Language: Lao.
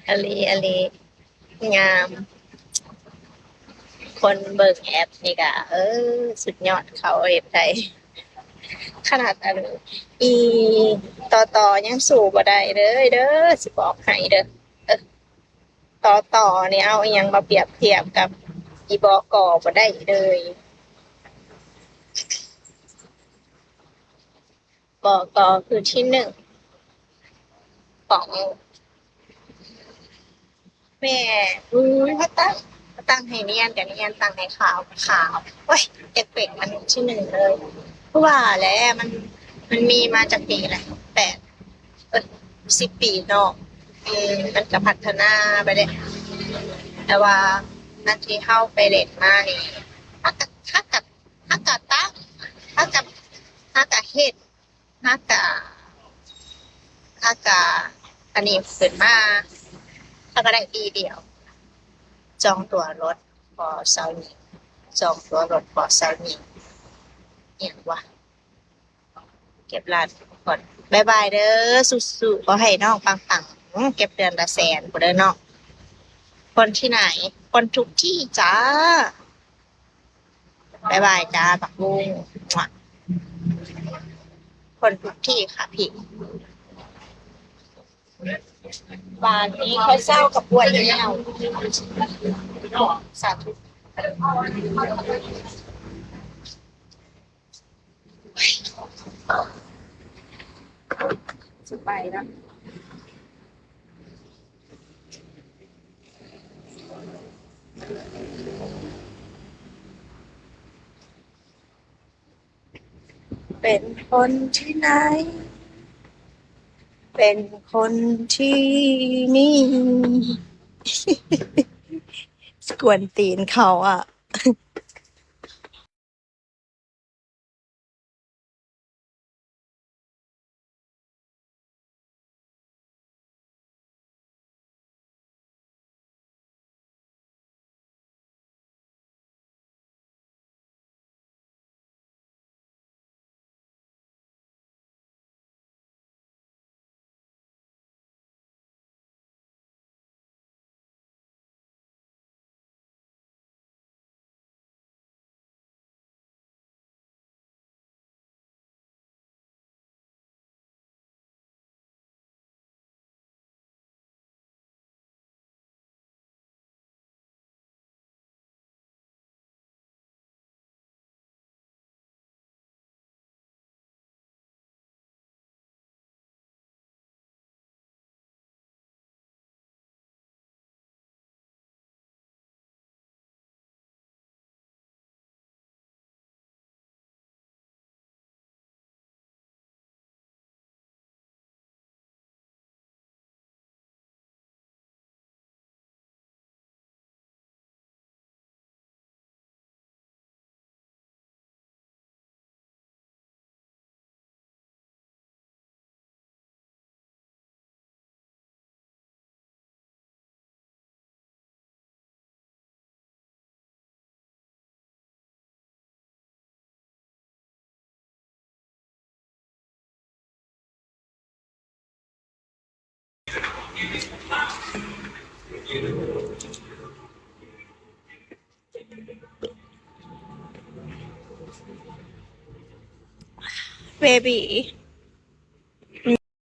ອີ່ຫຼີ ອີ່ຫຼີ ງາມ. ຄົນເບິ່ງແອັບນີ້ກະ ເອີ ສຸດຍອດ ເຂົາເຮັດໄດ້ ຂະໜາດອັນ ອີ່ຕໍ່ຕໍ່ຍັງສູ້ບໍ່ໄດ້ເລີຍເດີ ຊິບອກໃຫ້ເດີ. ເອີ ຕໍ່ຕໍ່ນີ້ເອົາອີ່ຫຍັງມາປຽບທຽບກັບອີ່ ບກ ບໍ່ໄດ້ເລີຍ. ບກ ຄືທີໜຶ່ງຂອງແມ່. ອືມ ເຂົາຕັ້ງ ເຂົາຕັ້ງໃຫ້ນຽນກະນຽນ, ຕັ້ງໃຫ້ຂາວກະຂາວ. ໂອ້ຍ ເອັບເຟັກມັນທີໜຶ່ງເລີຍ. ຄືວ່າແຫຼະ ມັນ ມັນມີມາຈັກປີແຫຼະ ແປດ ເອີຍ ສິບປີເນາະ. ອືມ ມັນກະພັດທະນາໄປເດ້ ແຕ່ວ່າອັນທີ່ເຮົາໄປຫຼິ້ນມານີ້ ເຮົາກະ ເຮົາກະ ເຮົາກະຕັ້ງ ເຮົາກະ ເຮົາກະເຮັດ ເຮົາກະ ເຮົາກະ ອັນນີ້ຂຶ້ນມາ ເຮົາກະໄດ້ປີດຽວ. ຈອງຕົ໋ວລົດພໍເຊົາຍິງ ຈອງຕົ໋ວລົດພໍເຊົາຍິງ ອີ່ຫຍັງວະ ເກັບລ້ານກ່ອນ. ບາຍບາຍເດີ ສູ້ໆ ຂໍໃຫ້ນ້ອງປັງໆ ເກັບເດືອນລະແສນພຸ້ນເດີນ້ອງ. ຄົນທີ່ໄຫນ? ຄົນທຸກທີ່ຈ້າ. ບາຍບາຍຈ້າ ຜັກບຸ້ງ. ຄົນທຸກທີ່ຄ່ະພີ່. ບາດນີ້ຂ້ອຍເຊົາກັບອວຍແລ້ວ ສາທຸ. ຊິໄປລະ. ເປັນຄົນທີ່ໄຫນ? ເປັນຄົນທີ່ນີ້. ກວນຕີນເຂົາອະ. ເບບີ